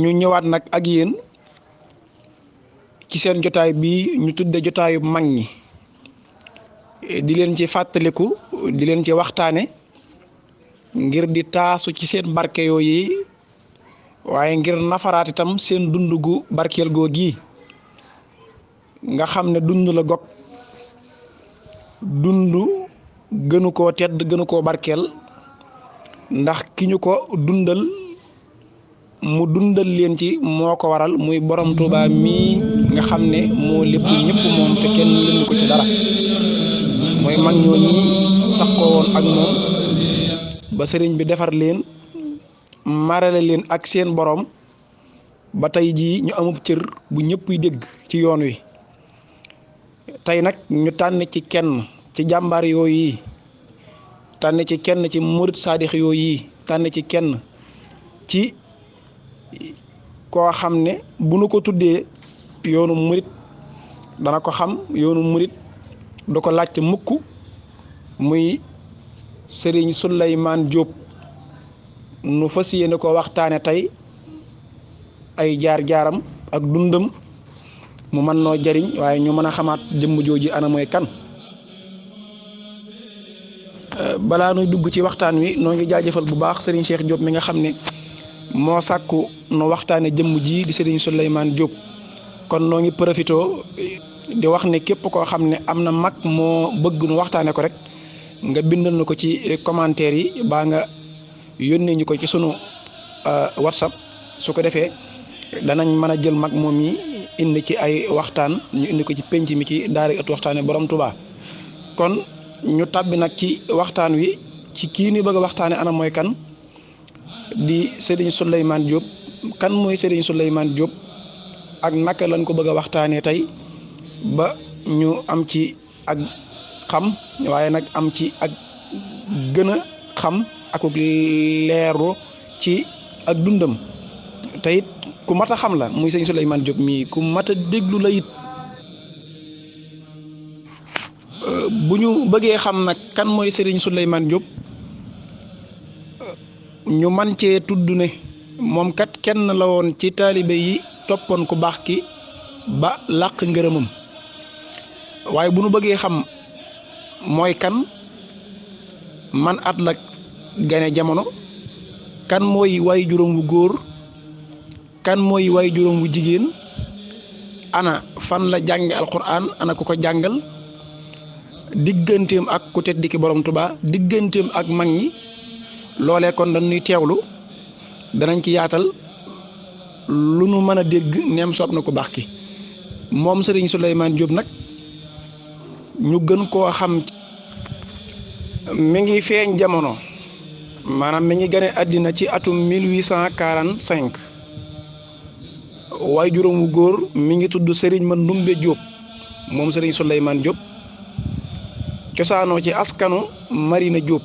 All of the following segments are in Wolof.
ñu ñëwaat nag ak yéen ci seen jotaay bi ñu tudde jotaayu mag ñi di leen ci fàttaliku di leen ci waxtaane ngir di taasu ci seen barke yooyu waaye ngir nafaraat itam seen dund gu barkeel googi nga xam ne dund la gog dund gënu koo tedd gënu koo barkeel ndax ki ñu ko dundal mu dundal leen ci moo ko waral muy borom Tuuba mii nga xam ne moo lépp ñëpp moom te kenn lënd ko ci dara mooy mag ñoo ñi taxoo woon ak moom ba sëriñ bi defar leen marale leen ak seen borom ba tey jii ñu amub cër bu ñëpp yi dégg ci yoon wi tey nag ñu tànn ci kenn ci jàmbaar yooyu tànn ci kenn ci murit saadix yooyu tànn ci kenn ci koo xam ne bu nu ko tuddee yoonu murit dana ko xam yoonu murit du ko laajte mukk muy Serigne Souleymane Diop nu fas yéene ko waxtaane tey ay jaar-jaaram ak dundam mu mën noo jariñ waaye ñu mën a xamaat jëmm jooji ana mooy kan. Balaa nuy dugg ci waxtaan wi noo ngi jaajëfal bu baax Serigne Cheikh Diop mi nga xam ne moo sàkku nu waxtaane jëmm ji di Serigne Souleymane Diop kon noo ngi profito di wax ne képp koo xam ne am na mag moo bëgg nu waxtaane ko rek nga bindal na ko ci commentaire yi baa nga yónnee ñu ko ci sunu WhatsApp su ko defee danañ mën a jël mag moom yi indi ci ay waxtaan ñu indi ko ci penc mi ci daara ëtt waxtaane borom Tuuba kon ñu tàbbi nag ci waxtaan wi ci kii ni bëgg a waxtaane ana mooy kan di Serigne Souleymane Diop kan mooy Serigne Souleymane Diop ak naka lañ ko bëgg a waxtaanee tey ba ñu am ci ak xam waaye nag am ci ak gën a xam ak leeru ci ak dundam te it ku mat a xam la muy Serigne Souleymane Diop mii ku mat a déglu la it bu ñu bëggee xam nag kan mooy Serigne Souleymane Diop ñu man cee tudd ne moom kat kenn la woon ci taalibe yi toppoon ku baax ki ba làq ngërëmam waaye bu ñu bëggee xam mooy kan man at la gane jamono kan mooy way juróom wu góor kan mooy way juróom wu jigéen ana fan la jànge alquran ana ku ko jàngal digganteem ak ku tedd ki borom Tuuba digganteem ak mag ñi loolee kon dañuy teewlu danañ ci yaatal lu nu mën a dégg neem soob na ku baax ki moom Serigne Souleymane Diop nag ñu gën koo xam mi ngi feeñ jamono maanaam mi ngi gane àddina ci atum 1845 waaye juróom wu góor mi ngi tudd Serigne Mandoumbe Diop moom Serigne Souleymane Diop cosaanoo ci askanu Marina Diop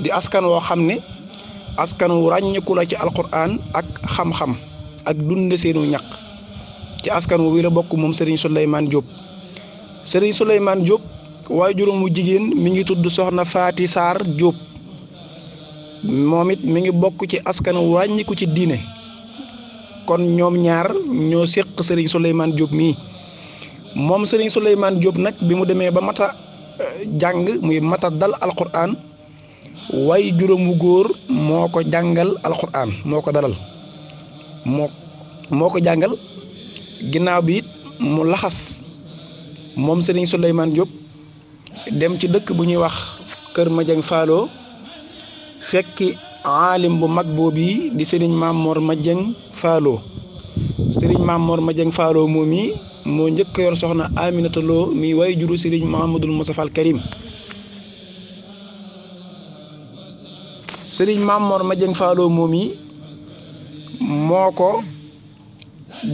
di askan woo xam ne askan wu ràññeeku la ci alquran ak xam-xam ak dunde seenu ñaq ci askan wu wi la bokk moom Serigne Souleymane Diop Serigne Souleymane Diop waaye juróom wu jigéen mi ngi tudd soxna Faati Sarr Diop moom it mi ngi bokk ci askan wu ràññeeku ci diine kon ñoom ñaar ñoo séq Serigne Souleymane Diop mii moom Serigne Souleymane Diop nag bi mu demee ba mata jàng muy mata dal alquran way juróom wu góor moo ko jàngal alquran moo ko dalal moo ko jàngal ginnaaw bi it mu laxas moom Serigne Souleymane Diop dem ci dëkk bu ñuy wax Kër Madiang Fallo fekki aalim bu mag boobu di Serigne Mamor Madiang Fallo Serigne Mamor Madiang Fallo moom yi moo njëkk yor soxna Aminata Lo mi way juru Serigne Mahamadul Mustafa al Karim Serigne Mamor Madiang Fallo moom yi moo ko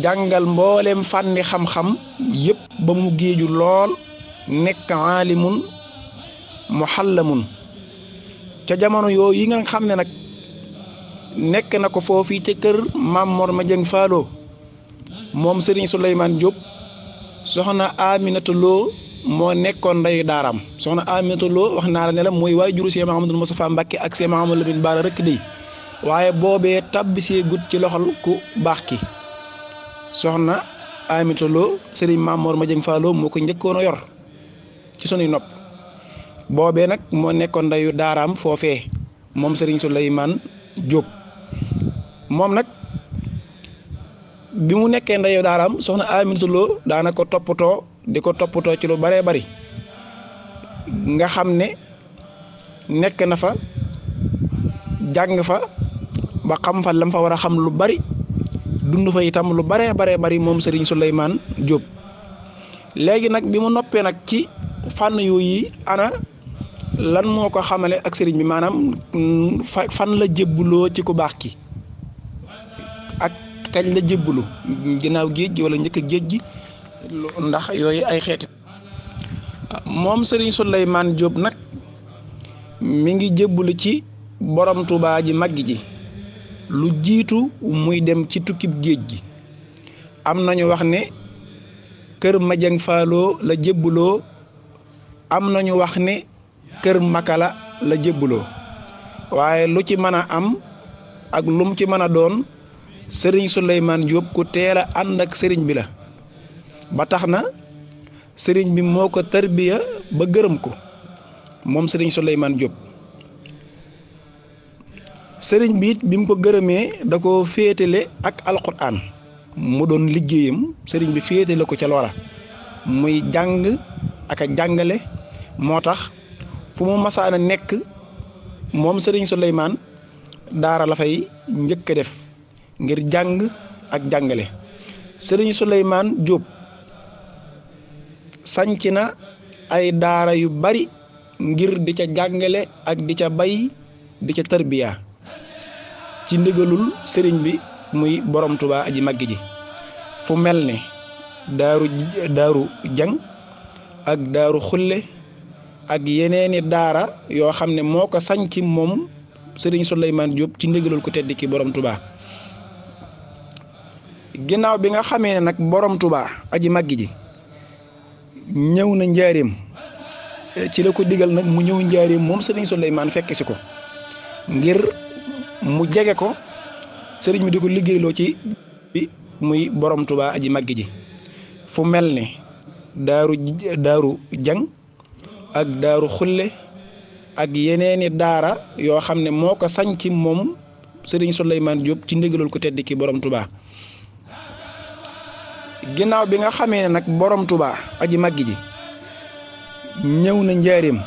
jàngal mboolem fànni xam-xam yëpp ba mu géeju lool nekk aalimun muhallamun ca jamono yooyu yi nga xam ne nag nekk na ko foofii ca kër Mamor Madiang Fallo moom Serigne Souleymane Diop soxna Aminata Lo moo nekkoon ndeyu daaraam soxna Aminata Lo wax naa la ne la mooy waajuru Cheikh Mahamadou Moustapha Mbacké ak Cheikh Mahamadou Lamine Bara rek dey waaye boobee tabbisee gut ci loxol ku baax ki soxna Aminata Lo sëriñ Mamor Madieng Fallo moo ko njëkkoon a yor ci sunuy nopp boobee nag moo nekkoon ndeyu daaraam foofee moom sëriñ Souleymane Diop moom nag bi mu nekkee ndeyu daaraam soxna Aminata Lo daana ko toppatoo di ko toppatoo ci lu baree bari nga xam ne nekk na fa jàng fa ba xam fa lam fa war a xam lu bari dund fa itam lu baree bari moom Serigne Souleymane Diop léegi nag bi mu noppee nag ci fànn yooyu ana lan moo ko xamale ak Serigne bi maanaam fan la jébbuloo ci ku baax ki ak kañ la jébbulu ginnaaw géej gi wala njëkk géej gi ndax yooyu ay xeeti moom Serigne Souleymane Diop nag mi ngi jébbulu ci borom Touba ji màgg ji lu jiitu muy dem ci tukkib géej gi am nañu wax ne kër Madieng Fallo la jébbuloo am nañu wax ne kër Makala la jébbuloo waaye lu ci mën a am ak lum ci mën a doon Serigne Souleymane Diop ku teel a ànd ak Serigne bi la ba tax na Serigne bi moo ko tarbiya ba gërëm ko moom Serigne Souleymane Diop Serigne bi it bi mu ko gërëmee da ko féetale ak alquran mu doon liggéeyam Serigne bi féetale ko ca loola muy jàng ak a jàngale moo tax fu mu masaana nekk moom Serigne Souleymane daara la fay njëkk a def ngir jàng ak jàngale Serigne Souleymane Diop sanc na ay daara yu bari ngir di ca jàngale ak di ca bay di ca tarbiya ci ndigalul Serigne bi muy borom Touba aji màgg ji fu mel ne daaru jang ak daaru xulle ak yeneeni daara yoo xam ne moo ko sanc moom Serigne Souleymane Diop ci ndigalul ku tedd ki borom Touba ginnaaw bi nga xamee ne nag borom Touba aji màgg ji ñëw na njaareem ci la ko digal nag mu ñëw njaareem moom Serigne Souleymane fekk si ko ngir mu jege ko Serigne bi di ko liggéeyloo ci bi muy borom Touba aji màgg ji fu mel ne daaru jang ak daaru xulle ak yeneeni daara yoo xam ne moo ko sanc moom Serigne Souleymane Diop ci ndigalul ko tedd ki borom Touba ginnaaw bi nga xamee ne nag borom Touba aji màgg ji ñëw na njaareem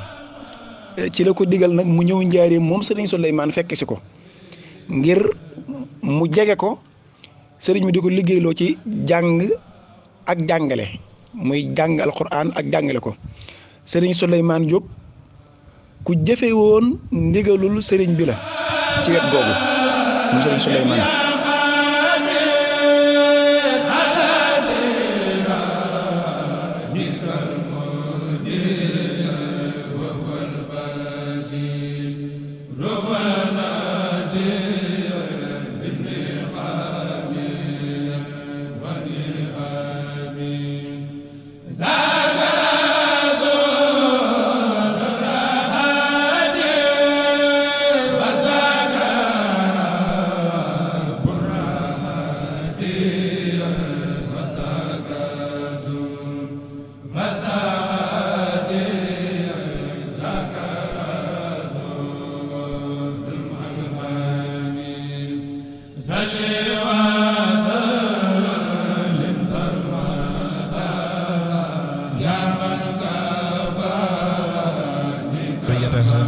ci la ko digal nag mu ñëw njaareem moom Serigne Souleymane fekk si ko ngir mu jege ko Serigne bi di ko liggéeyloo ci jàng ak jàngale muy jàng alquran ak jàngale ko Serigne Souleymane Diop ku jëfe woon ndigalul Serigne bi la ci wet googu moom Serigne Souleymane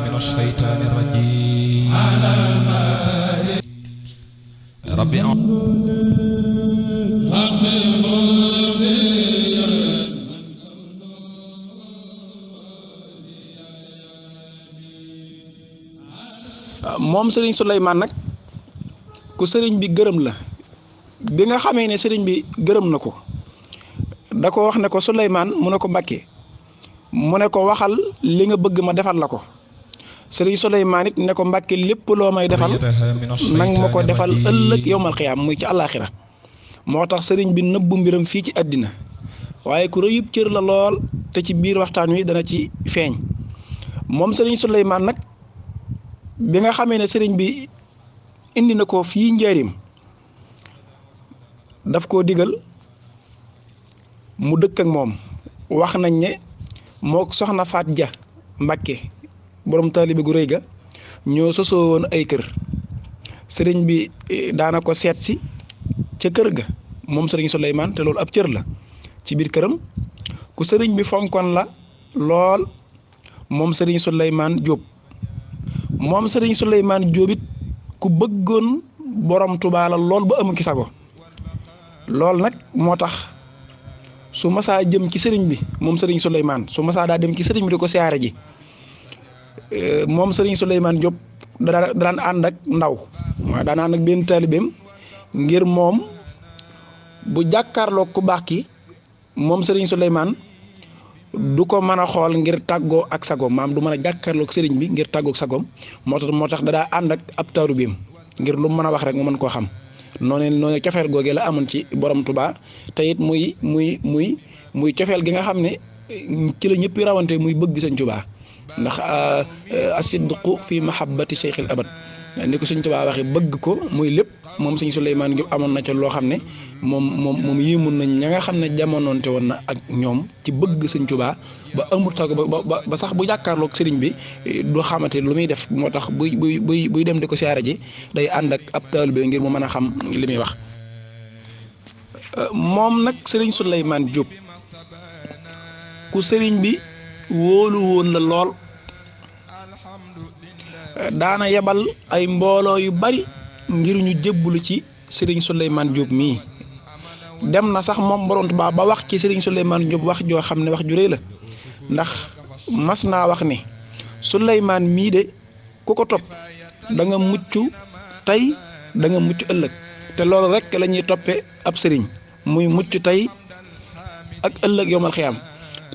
من الشيطان الرجيم ربي moom Serigne Souleymane nag ku Serigne bi gërëm la bi nga xamee ne Serigne bi gërëm na ko da ko wax ne ko Souleymane mu ne ko Mbàkke mu ne ko waxal li nga bëgg ma defal la ko Serigne Souleymane it ne ko Mbàkke lépp loo may defal nang ma ko defal ëllëg yowmal xiyaam muy ci àllaaxira moo tax Serigne bi nëbbu mbiram fii ci àddina waaye ku rëyub cër la lool te ci biir waxtaan wi dana ci feeñ moom Serigne Souleymane nag bi nga xamee ne Serigne bi indi na ko fii njaarim daf koo digal mu dëkk ak moom wax nañ ne moo soxna Faat Ja Mbàkke borom taalibe gu rëy ga ñoo sosoo woon ay kër sëriñ bi daana ko seet si ca kër ga moom sëriñ Souleymane te loolu ab cër la ci biir këram ku sëriñ bi fonkoon la lool moom sëriñ Souleymane Diop moom sëriñ Souleymane Diop it ku bëggoon borom Tuubaa la lool ba amu ki sago lool nag moo tax su masaa jëm ci sëriñ bi moom sëriñ Souleymane su masaa daa dem ci sëriñ bi di ko siyaare ji moom sëriñ Souleymane Diop daan ànd ak ndaw waaw daan ànd ak benn taalibeem ngir moom bu jàkkaarloo ku baax ki moom sëriñ Souleymane du ko mën a xool ngir tàggoo ak sagoom maam du mën a jàkkaarloo sëriñ bi ngir tàggoo ak sagoom moo tax daa ànd ak ab taalibeem ngir lu mu mën a wax rek mu mën koo xam noonu cofeel googee la amoon ci borom Tuubaa te it muy cofeel gi nga xam ne ci la ñëpp rawante muy bëgg Sëñ Tuubaa ndax asidqu fi mahabbati cheikhil abad ni ko Sëñ Tuubaa waxee bëgg ko muy lépp moom Sëñ Souleymane Diop amoon na ca loo xam ne moom yéemoon nañ ña nga xam ne jamonoonte woon na ak ñoom ci bëgg Sëñ Tuubaa ba amul tago ba sax bu jàkkaarloog sëriñ bi du xamante lu muy def moo tax buy dem di ko siyaare ji day ànd ak ab taalibe ngir mu mën a xam li muy wax moom nag sëriñ Souleymane Diop ku sëriñ bi wóolu woon la lool daana yebal ay mbooloo yu bari ngir ñu jébbalu ci sëriñ Souleymane Diop mii dem na sax moom borom Tuubaa ba wax ci sëriñ Souleymane Diop wax joo xam ne wax ju rëy la ndax mas naa wax ne Souleymane mii de ku ko topp da nga mucc tey da nga mucc ëllëg te loolu rek la ñuy toppee ab sëriñ muy mucc tey ak ëllëg yomal xiyaam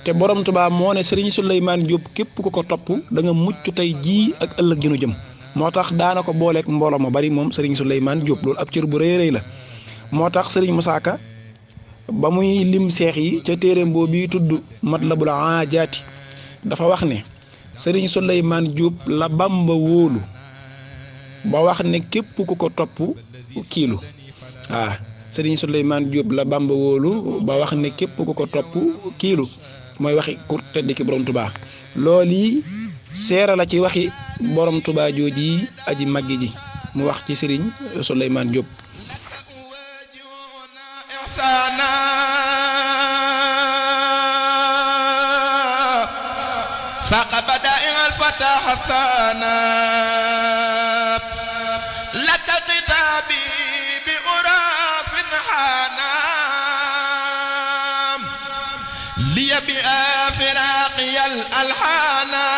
te borom Tuubaa moo ne sëriñ Souleymane Diop képp ku ko topp da nga mucc tey jii ak ëllëg ji nu jëm moo tax daana ko booleeg mbooloo ma bari moom sëriñ Souleymane Diop loolu ab cër bu rëy la moo tax sëriñ Musaa Ka ba muy lim seex yi ca téereem boobu bi tudd Matlabul Haajaati dafa wax ne sëriñ Souleymane Diop la Bamba wóolu ba wax ne képp ku ko topp kiilu waaw sëriñ Souleymane Diop la Bamba wóolu ba wax ne képp ku ko topp kiilu mooy waxi ku tedd ki borom Tuubaa loolu yi seera la ci waxi borom Tuubaa jooji aji maggi ji mu wax ci sëriñ Souleymane Diop فاق بدائع الفتى حسانا لك كتابي بغراف حانا لي بآفراقي الألحانا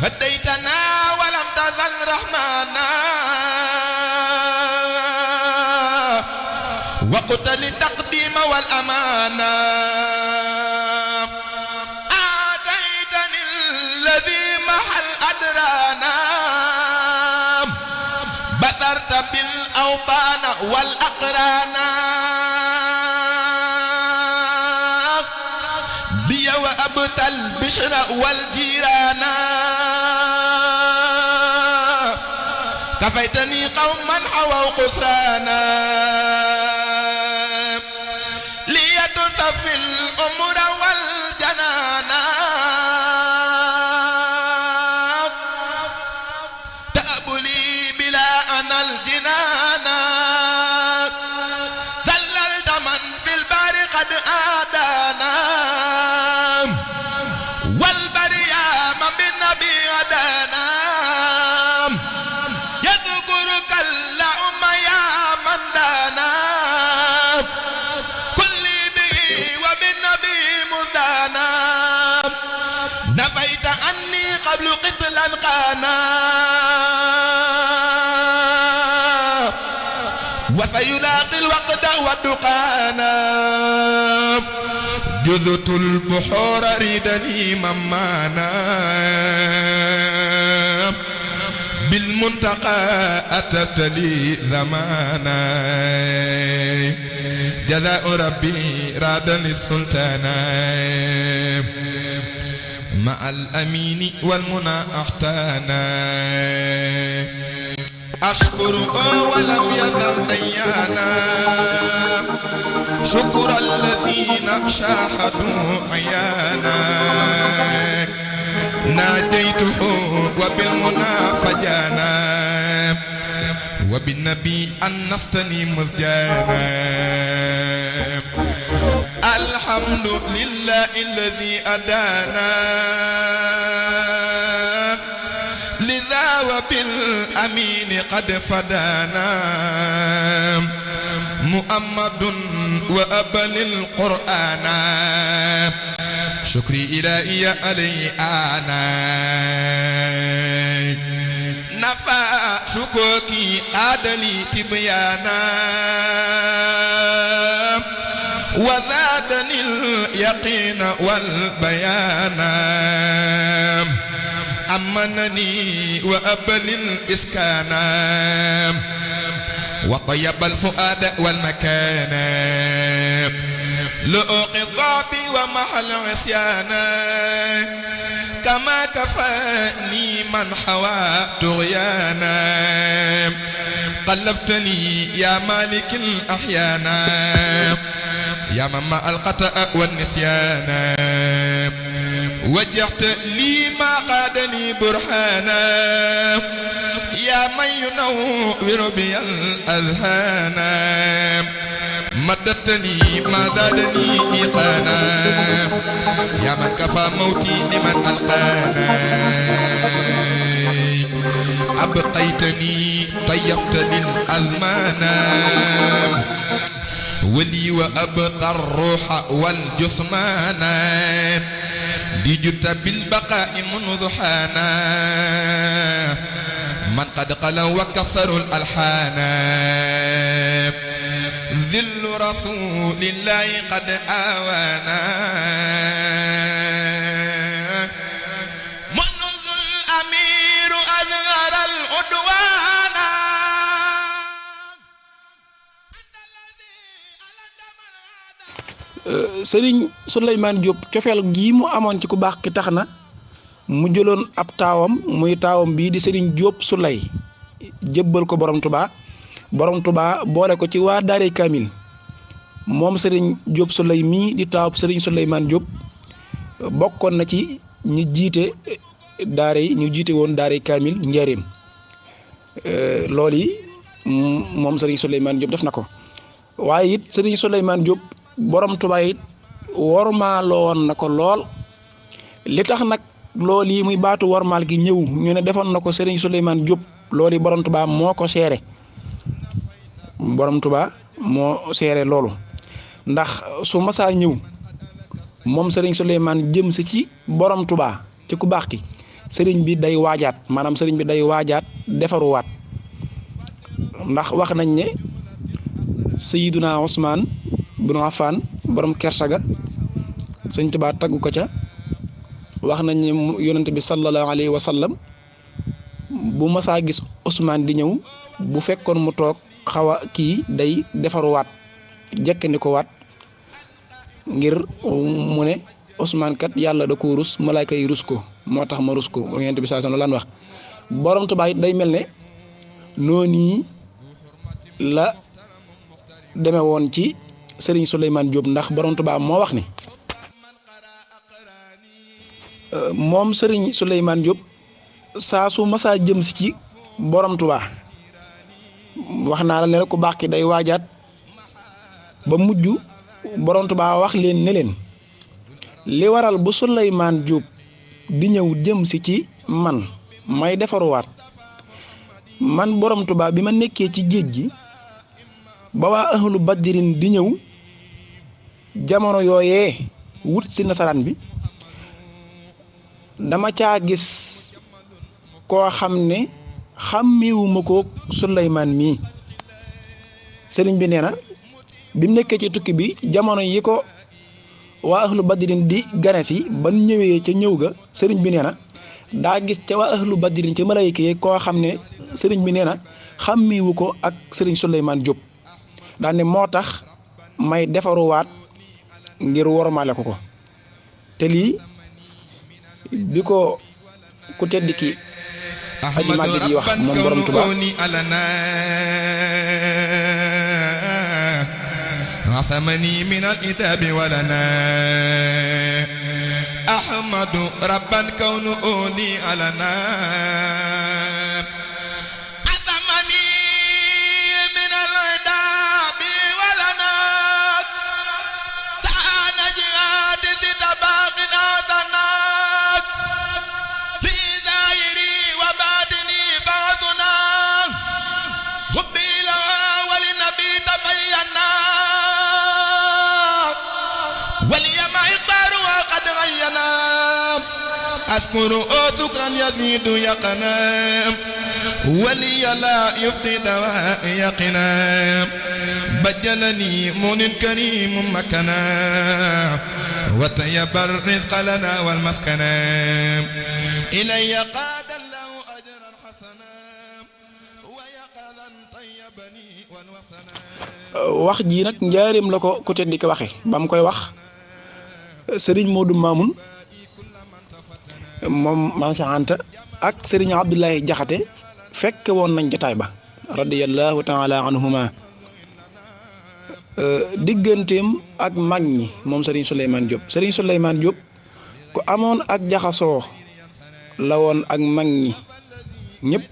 هديتنا ولم تزل رحمانا وقت للتقديم والأمانة آتيتني الذي محل أدرانا بذرت بالأوطان والأقرانا لي وأبت البشر والجيرانا كفيتني قوما حووا قسرانا في الأمور والجنانا تأبلي بلا أنا الجنانا ذللت من بالبار قد آدانا والبريا من بالنبي عدانا يذكرك اللهم يا من دانا نبيت عني قبل قتلا قانا وسيلاقي الوقت والدقانا جذت البحور ريدني ممانا بالمنتقى أتت لي زمانا جزاء ربي رادني السلطانا مع الأمين والمنى أحتانا أشكره ولم يزل ديانا شكر الذين شاهدوا عيانا ناديته وبالمنى فجانا وبالنبي أنستني مزجانا الحمد لله الذي أدانا لذا وبالأمين قد فدانا محمد وأبل القرآن شكري إلهي علي أنا نفع شكوكي قادلي تبيانا وزادني اليقين والبيان أمنني وأبل الإسكان وطيب الفؤاد والمكان لأقضابي ومحل عصيانا كما كفاني من حوى طغيانا قلبتني يا مالك الأحيانا يا من مع القطأ والنسيان وجهت لي ما قادني برهانا يا من ينور بي الأذهان مددتني ما زادني إيقانا يا من كفى موتي لمن ألقانا أبقيتني طيبت للأزمان ولي وأبقى الروح والجسمان لجت بالبقاء منذ حانا من قد قلوا وكسروا الألحان ذل رسول الله قد آوانا منذ الأمير أظهر العدوان Sëriñ Souleymane Diop cofeel gii mu amoon ci ku baax ki tax na mu jëloon ab taawam muy taawam bii di Sëriñ Diop Souley jébbal ko borom Touba boole ko ci waa Daaray Kamil moom Sëriñ Diop Souley mii di taawab Sëriñ Souleymane Diop bokkoon na ci ñu jiite woon Daaray Kamil njëriñ loolu yi moom Sëriñ Souleymane Diop def na ko waaye it Sëriñ Souleymane Diop borom Touba it wormaaloon woon na ko lool li tax nag loolu yi muy baatu wormaal gi ñëw ñu ne defoon na ko Serigne Souleymane Diop loolu borom Touba moo ko seere borom Touba moo seere loolu ndax su masaa ñëw moom Serigne Souleymane jëm si ci borom Touba ci ku baax ki Serigne bi day waajaat maanaam Serigne bi day waajaat defaruwaat ndax wax nañ ne Sayyiduna Ousmane bunu Affan borom kersaga Sëñ Tuubaa taggu ko ca wax nañ ne yonent bi sallallahu alayhi wa sallam bu masaa gis Ousmane di ñëw bu fekkoon mu toog xaw a kii day defaruwaat jekkandi ko waat ngir mu ne Ousmane kat yàlla da ko rus malaayka yi rus ko moo tax ma rus ko yonent bi sallallahu alayhi wa sallam lan wax borom Tuubaa it day mel ne noonu la deme woon ci Sëriñ Souleymane Diop ndax borom Touba moo wax ni moom Sëriñ Souleymane Diop saa su masaa jëm si ci borom Touba wax naa la ne ku baax ki day waajaat ba mujj borom Touba wax leen ne leen li waral bu Souleymane Diop di ñëw jëm si ci man may defaruwaat man borom Touba bi ma nekkee ci géej gi ba waa ahlu badrin di ñëw jamono yooyee wut si nasaraan bi dama caa gis koo xam ne xàmmiwuma ko Souleymane mii sëriñ bi nee na bi mu nekkee ci tukki bi jamono yi ko waa ahlu badrin di gane si ban ñëwee ca ñëw ga sëriñ bi nee na daa gis ca waa ahlu badrin ca malayka yi koo xam ne sëriñ bi nee na xàmmiwu ko ak sëriñ Souleymane Diop daan ne moo tax may defaruwaat ngir wormaale ko te lii bi ko ku tedd ki aji màgg ji wax moom borom Tuubaa عصمني من الإتاب ولنا أحمد ربا كون أولي علنا عصمني من الإتاب ولنا تعال جهاد تباقنا ثناك في ظاهري وباطني بعضنا حبي لها ولنبي تبينا أذكر شكرا يزيد يقنا ولي لا يفضي دواء يقنا بجلني من كريم مكنا وطيب الرزق لنا والمسكنا إلي قاد الله أجرا حسنا ويقظا طيبني والوسنا wax ji nag njaareem la ko ku tedd di ko waxe ba mu koy wax Serigne Modou Mamoun moom Maam Cheikh Anta ak Serigne Abdoulaye Jaxate fekk woon nañ jotaay ba radiyallahu taala anhuma digganteem ak mag ñi moom Serigne Souleymane Diop Serigne Souleymane Diop ku amoon ak jaxasoo la woon ak mag ñi ñëpp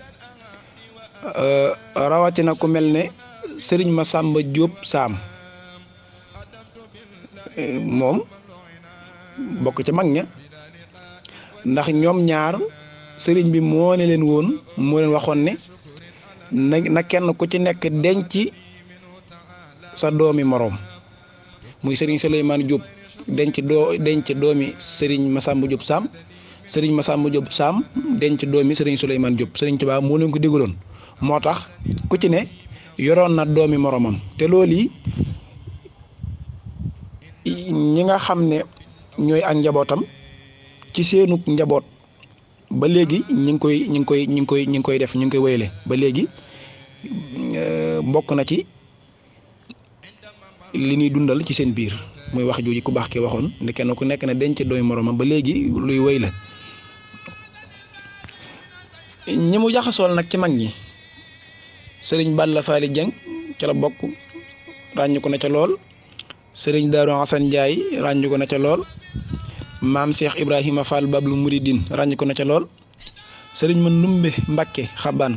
rawatina ku mel ne Serigne Massamba Diop Sam moom bokk ci mag ña ndax ñoom ñaar sëriñ bi moo ne leen woon moo leen waxoon ne na kenn ku ci nekk denc sa doomi moroom muy sëriñ Souleymane Diop denc doomi sëriñ Massamba Diop Sam sëriñ Massamba Diop Sam denc doomi sëriñ Souleymane Diop sëriñ Tuubaa moo leen ko digaloon moo tax ku ci ne yoroon na doomi moroomam te loolu yi ñi nga xam ne ñooy ak njabootam ci seenug njaboot ba léegi ñi ngi koy def ñu ngi koy wéyale ba léegi bokk na ci li ñuy dundal ci seen biir muy wax jooju ku baax ki waxoon ne kenn ku nekk ne denc doomi moroomam ba léegi luy wéy la ñi mu jaxasool nag ci mag ñi sëriñ Balla Faali Jeng ca la bokk ràññu ko na ca lool sëriñ Daaru Asan Njaay ràññu ko na ca lool maam Cheikh Ibrahima Fall Bablu Muridin ràññu ko na ca lool sëriñ ma Ndumbe Mbakke Xabaan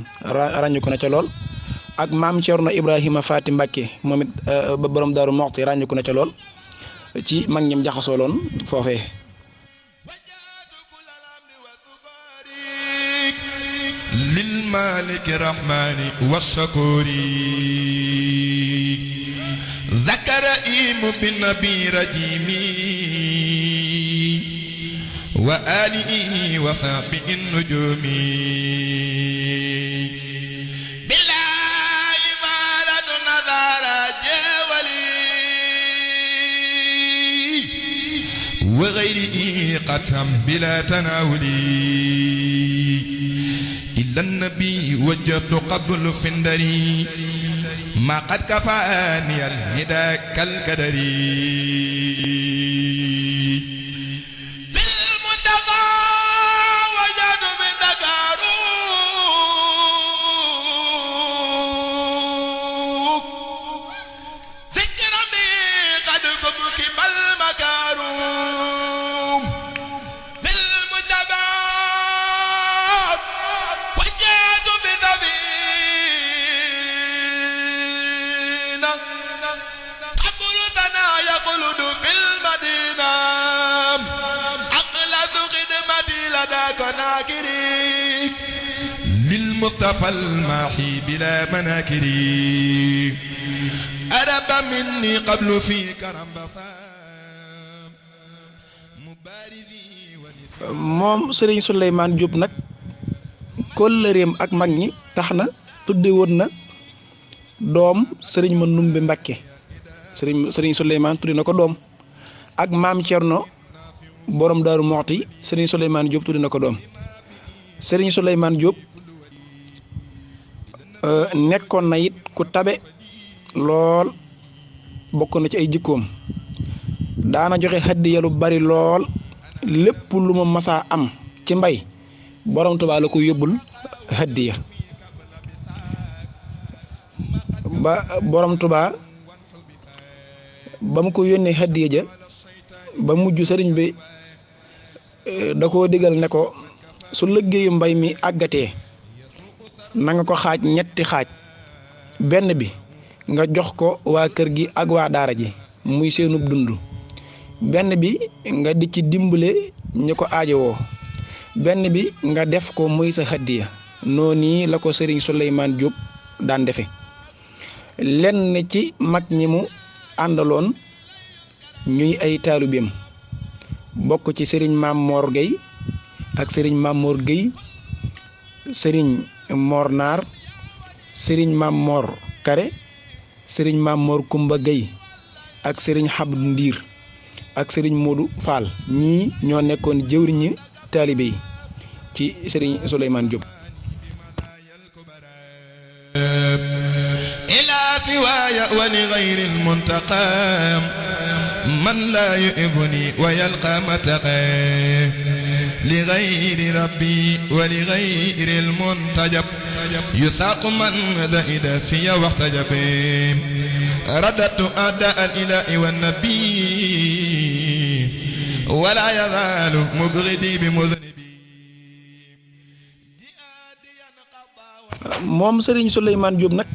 ràññu ko na ca lool ak maam Cerno Ibrahima Faati Mbakke moom it ba borom Daaru Moxti ràññu ko na ca lool ci mag ñim jaxasooloon foofee lil malik rahmani washakuri zakara imu bin nabi rajimi wa alihi wa sahbihi nujumi billahi maradu nadara jawali wa ghayrihi qatam bila tanawuli إلا النبي وجدت قبل فندري ما قد كفاني الهدى كالكدري بالمنتقى وجدت من دكارو ذكر بي قد كبك بالمكارو للمصطفى الماحي بلا مناكري أرب مني قبل في كرم بصام مبارزي moom Serigne Souleymane Diop nag kóllëreem ak mag ñi tax na tudde woon na doom Serigne ma Ndumbe Mbakke Serigne Souleymane tudde na ko doom ak maam Cerno borom Daaru Moxti Serigne Souleymane Diop tudde na ko doom Serigne Souleymane Diop nekkoon na it ku tabe lool bokk na ci ay jikkoom daana joxe hadiya lu bari lool lépp lu ma masaa am ci mbay borom Tuubaa la ko yóbbul hadiya ba borom Tuubaa ba mu ko yónnee hadiya ja ba mujj sëriñ bi da koo digal ne ko su liggéeyu mbay mi àggatee na nga ko xaaj ñetti xaaj benn bi nga jox ko waa kër gi ak waa daara ji muy seenub dund benn bi nga di ci dimbale ñu ko aajowoo benn bi nga def ko muy sa hadiya noonu la ko sëriñ Souleymane Diop daan defe lenn ci mag ñi mu àndaloon ñuy ay taalibeem bokk ci sëriñ Maam Mor Gueye ak sëriñ Maam Mor Gueye sëriñ Mor Naar sëriñ Maam Mor Kare sëriñ Maam Mor Kumba Gueye ak sëriñ Xabdu Ndiir ak sëriñ Modou Fall ñii ñoo nekkoon jëwriñi taalibe yi ci sëriñ Souleymane Diop ila fiwaaya wa li gayri almuntaqam man la yu'ibuni wa yalqa mataqa li gayri rabbi wa li gayri almuntajab yusaqu man zaida fiya waxtajab radatu ada al-ilahi wa nabi wala yazalu mubridi bi muznibi moom sëriñ Souleymane Diop nag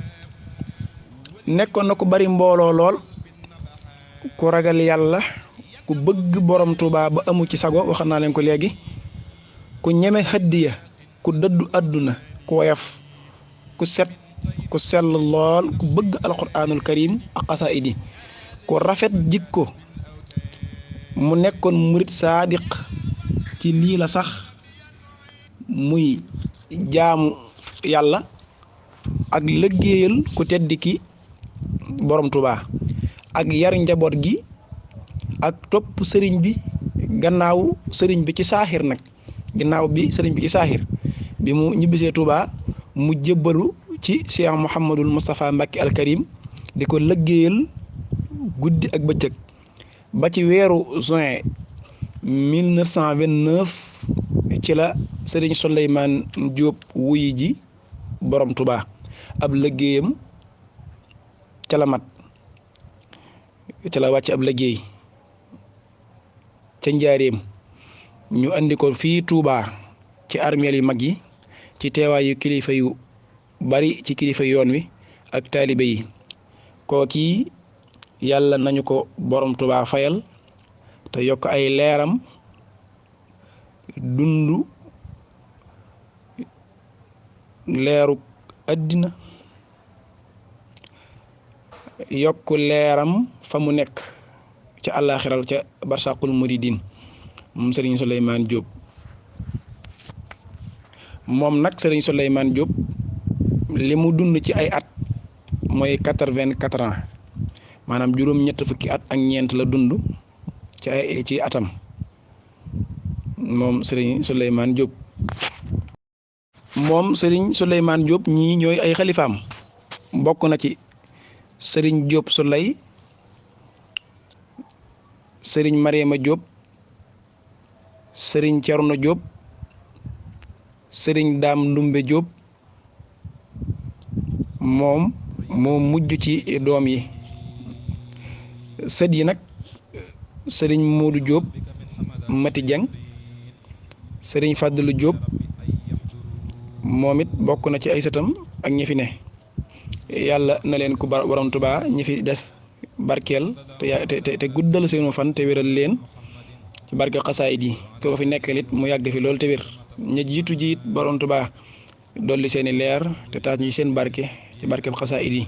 nekkoon na ku bari mbooloo lool ku ragal yàlla ku bëgg borom Tuubaa ba amu ci sago wax naa leen ko léegi ku ñeme hadiya ku dëddu àdduna ku woyof ku set ku sell lool ku bëgg alquraanul karim ak xasaayid yi ku rafet jikko mu nekkoon murit saadiq ci lii la sax muy jaamu yàlla ak liggéeyal ku tedd ki borom Tuubaa ak yar njaboot gi ak topp sëriñ bi gannaaw sëriñ bi ci saaxir nag gannaaw bi sëriñ bi ci saaxir bi mu ñibbisee Tuubaa mu jébbalu ci Cheikh Mouhamadul Moustapha Mbacke al Karim di ko liggéeyal guddi ak bëccëg ba ci weeru juin 1929 ci la sëriñ Souleymane Diop wuyi ji borom Tuubaa ab liggéeyam ca la mat ca la wàcc ab liggéey ca njaareem ñu andi ko fii Tuubaa ci armeel yu mag yi ci teewaayu kilifa yu bari ci kilifa yoon wi ak taalibe yi kooki yàlla nañu ko borom Tuubaa fayal te yokk ay leeram dundu leeru àddina yokk leeram fa mu nekk ca àllaaxiral ca barsaqul muridin moom sëriñ Souleymane Diop moom nag sëriñ Souleymane Diop li mu dund ci ay at mooy 84 ans maanaam juróom-ñett fukki at ak ñeent la dund ci atam moom sëriñ Souleymane Diop moom sëriñ Souleymane Diop ñii ñooy ay xalifaam bokk na ci sëriñ Diop Souley sëriñ Mariama Diop sëriñ Thierno Diop sëriñ Daam Ndumbe Diop moom moo mujj ci doom yi sët yi nag sëriñ Modou Diop Mati Dieng sëriñ Fadlu Diop moom it bokk na ci ay sëtam ak ñi fi ne yàlla na leen ku borom Tuubaa ñi fi des barkeel te guddal seenu fan te wéral leen ci barke xasaayid yi ko fi nekkal it mu yàgg fi loolu te wér ña jiitu jiit borom Tuubaa dolli seeni leer te taas ñi seen barke ci barke xasaayid yi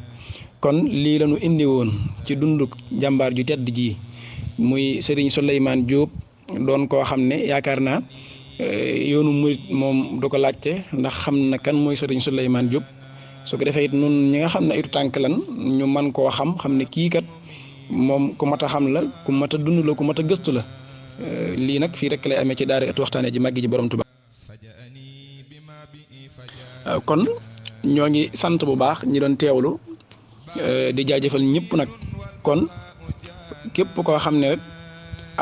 kon lii lañu indi woon ci dunduk jàmbaar ju tedd ji muy Serigne Souleymane Diop doon koo xam ne yaakaar naa yoonu murit moom du ko laajte ndax xam na kan mooy Serigne Souleymane Diop su ko defee it nun ñi nga xam ne itu tànk lan ñu man koo xam ne kii kat moom ku mat a xam la ku mat a dund la ku mat a gëstu la lii nag fii rek lay amee ci daara ëttu waxtaane ji màggi ji borom Tuubaa kon ñoo ngi sant bu baax ñi doon teewlu di jaajëfal ñëpp nag kon képp koo xam ne rek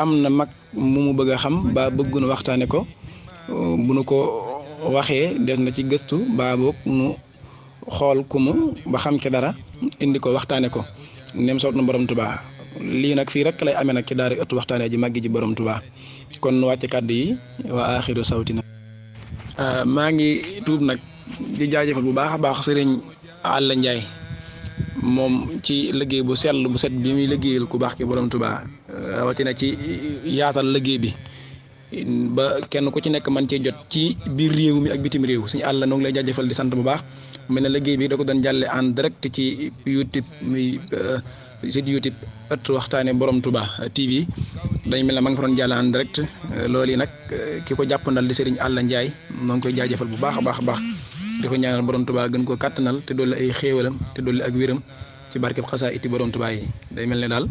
am na mag mu bëgg a xam ba bëgg na waxtaane ko bu nu ko waxee des na ci gëstu baa boog nu xool ku mu ba xam ci dara indi ko waxtaane ko nem soot na borom Tuubaa lii nag fii rek lay amee nag ci daara ëttu waxtaane ji màggi ji borom Tuubaa kon nu wàcc kàddu yi wa axiru sawtina maa ngi tuub nag di jaajëfal bu baax a baax sëriñ Alla Ndiaye moom ci liggéey bu sell bu set bi muy liggéeyal ku baax ki borom Tuubaa rawatina ci yaatal liggéey bi ba kenn ku ci nekk man cee jot ci biir réew mi ak bitim réew suñu àll noo ngi lay jaajëfal di sant bu baax mel ne liggéey bi da ko doon jàlle en direct ci YouTube muy site YouTube ëttu waxtaane borom Tuubaa TV dañ mel ne ma nga fa doon jàlle en direct loolu yi nag ki ko jàppandal di Serigne Alla Ndiaye noo ngi koy jaajëfal bu baax a baax a baax di ko ñaanal borom Tuubaa gën koo kàttanal te dolli ay xéewalam te dolli ak wéram ci barkeb xasaa iti borom Tuubaa yi day mel ne daal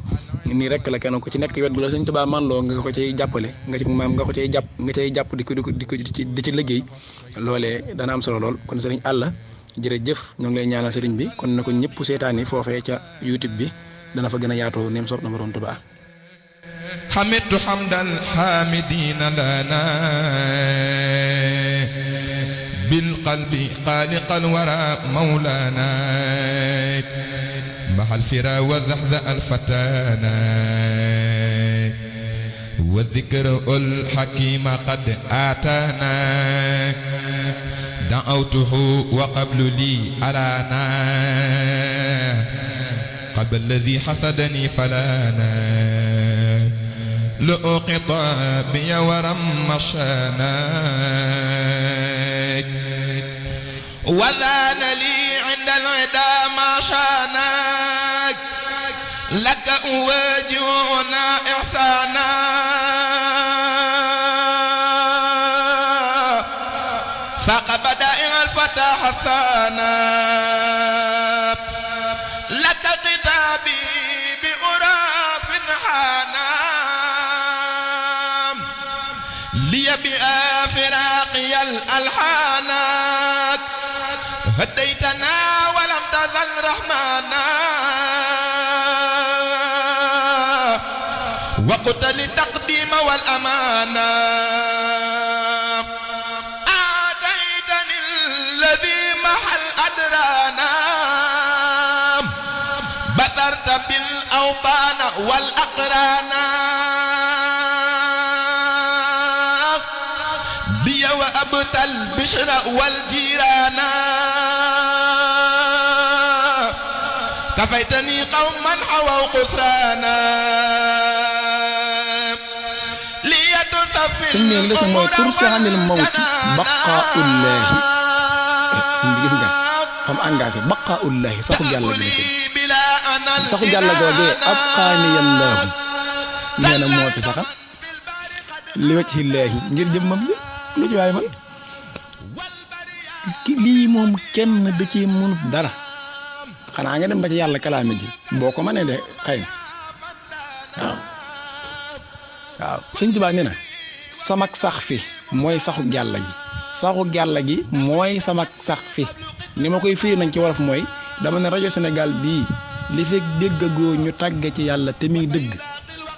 nii rek la kenn ku ci nekk wet gu la Sëñ Tuubaa man loo nga ko cay jàppale nga ci maam nga ko cay jàpp nga cay jàpp di ko di ci liggéey loolee dana am solo lool kon Serigne Alla jërëjëf ñoo ngi lay ñaanal Serigne bi kon na ko ñëpp seetaani foofee ca YouTube bi dana fa gën a yaatoo neem soob na borom Tuubaa حمدت حمد الحامدين لنا بالقلب خالق الورى مولانا مع الفرا والذحذ الفتانا والذكر الحكيم قد آتانا دعوته وقبل لي أرانا قبل الذي حسدني فلانا لأقط بي ورم شاناك وذان لي عند العدا ما شاناك لك أواجهنا إحسانا فقبدائع الفتى حسانا لك كتابي بأراف حانا لي بآفراقي الألحانا هديتنا ولم تزل رحمانا وقت للتقديم والأمانة آتيتني الذي محل أدرانا بذرت بالأوطان والأقرانا لي وأبت البشر والجيرانا كفيتني قوما حووا قسرانا suñ leen des mooy tursaanil mawti baqaaullaahi gis nga fam engagé baqaaullaahi saxu yàlla gi la saxu yàlla googee ab xaaniyallaahu nee na moo fi saxa li wajhillaahi ngir jëmmam ji lu ci waay man ki lii moom kenn da ci mënut dara xanaa nga dem ba ci yàlla kalaame ji boo ko mënee de xëy na waaw Sëñ Tuubaa nee na samak sax fi mooy saxu yàlla gi saxu yàlla gi mooy samak sax fi ni ma koy firi nañ ci wolof mooy dama ne rajo Sénégal bii li fekk déggagoo ñu tàgge ci yàlla te muy dëgg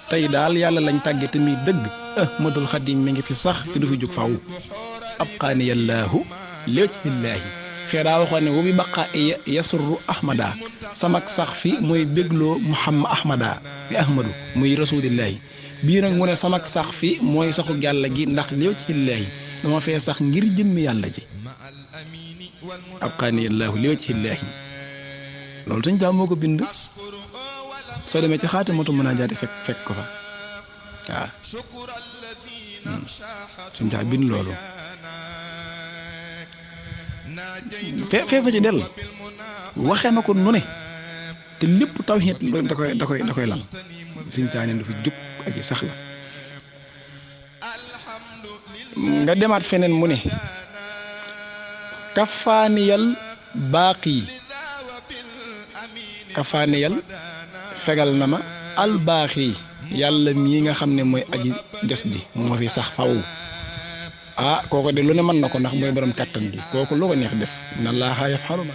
tey daal yàlla lañ tàgge te muy dëgg Ahmadul Xadim mi ngi fi sax te du fi jóg faw abqaaniyallaahu li wajhillaahi fee daa waxoon ne wu bi baqaa yasurru ahmada samak sax fi mooy bégloo muhammad ahmada bi ahmadu muy rasuulillaahi bii nag mu ne samak sax fi mooy saxu yàlla gi ndax li wajhillaahi dama fee sax ngir jëmmi yàlla ji abqaaniyallaahu li wajhillaahi loolu Sëñ Tuubaa moo ko bind soo demee ci xaatimatu munaajaati fekk ko fa waaw Sëñ Tuubaa bind loolu fee fa ci dell waxee na ko nu ne te lépp tawhiid da koy lal Sëñ Tuubaa ne dafa jub aji sax la nga demaat feneen mu ne kafaaniyal baaqi kafaaniyal fegal na ma albaaxi yàlla mii nga xam ne mooy aji des bi moo fi sax faw kooku de lu ne mën na ko ndax mooy borom kàttan gi kooku lu ko neex def inna Allaaha yaf'alu ma